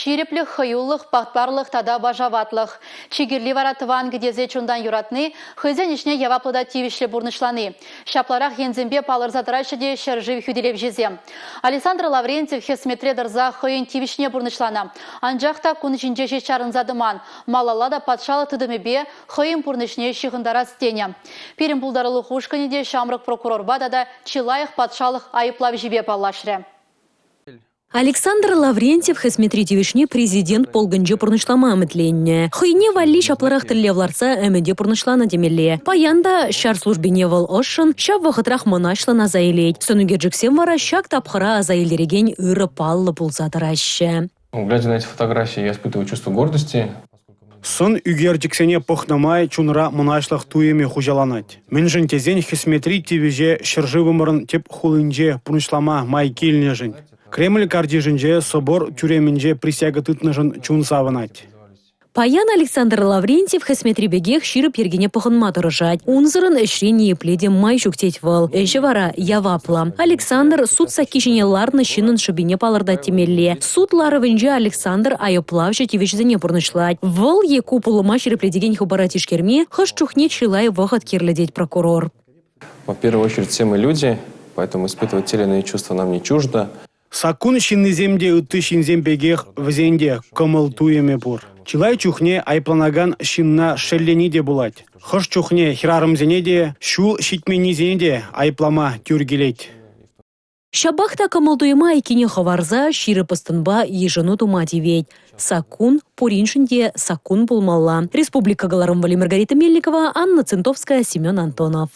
Ҫирӗплӗх, хӑюлӑх, патварлӑх тата вашаватлӑх. Чи кирли вара тӑван кӗтесе чунтан юратни, хӑйсен ӗҫне яваплӑ та тивӗҫлӗ пурнӑҫлани. Ҫапларах енсемпе палӑрса тӑраҫҫӗ те ҫӗршыв хӳтӗлевҫисем. Александр Лаврентьев хӗсметре тӑрса хӑйӗн тивӗҫне пурнӑҫланӑ. Анчах та кун ҫинче ҫеҫ чарӑнса тӑман, малалла та патшалӑх тытӑмӗпе хӑйӗн пурнӑҫне ҫыхӑнтарас тенӗ. Пирӗн пултарулӑх ушкӑнӗ те ҫамрӑк прокурорпа тата чи лайӑх патшалӑх айӑплавҫипе паллашрӗ. Александр Лаврентьев хӗсметри тивӗҫне президент полкӗнче пурнӑҫлама ӗмӗтленнӗ. Хӑйне валли ҫапларах тӗллев лартса ӗмӗте пурнӑҫланӑ темелле. Паян та ҫар службине вӑл ӑшшӑн, ҫав вӑхӑтрах мӑнаҫлӑн аса илет. Сӑнӳкерчӗксем вара ҫак тапхӑра аса илтерекен ырӑ паллӑ пулса тӑраҫҫӗ. Глядя на эти фотографии, я испытываю чувство гордости. Сӑн ӳкерчӗксене пӑхнӑ май чунра мӑнаҫлӑх туйӑмӗ хуҫаланать. Мӗншӗн тесен хӗсметри тивӗҫе ҫӗршывӑмӑрӑн тӗп хулинче пурнӑҫлама май килнӗшӗн, Кремль картишӗнче собор тӳремӗнче присяга тытнӑшӑн чун савӑнать. Паян Александр Лаврентьев хӗсметри пекех ҫирӗп йӗркене пӑхӑнма тӑрӑшать. Унсӑрӑн ӗҫре ниепле те май ҫук тет вӑл. Ӗҫӗ вара яваплӑ. Александр суд сакки ҫине ларнӑ ҫыннӑн шӑпине палӑртать темелле. Суд ларӑвӗнче Александр айӑплавҫӑ тивӗҫӗсене пурнӑҫлать. Вӑл е ку пулӑма ҫирӗплетекен хыпара тишкерме хӑш чухне чылай вӑхӑт кирлӗ тет прокурор. В первую очередь все мы люди, поэтому испытывать те или иные чувства нам не чуждо. Саккун ҫыннисем те ытти ҫынсем пекех вӗсен те кӑмӑл-туйӑмӗ пур. Чылай чухне айӑпланакан ҫынна шеллени те пулать. Хӑш чухне хӗрарӑмсене те, ҫул ҫитменнисене те айӑплама тӳр килет. Ҫапах та кӑмӑл-туйӑма айккине хӑварса ҫирӗп ӑс-тӑнпа йышӑну тума тивет. Саккун пуриншӗн те саккун пулмалла. Республика кӑларӑм валли Маргарита Мельникова, Анна Центовская, Семен Антонов.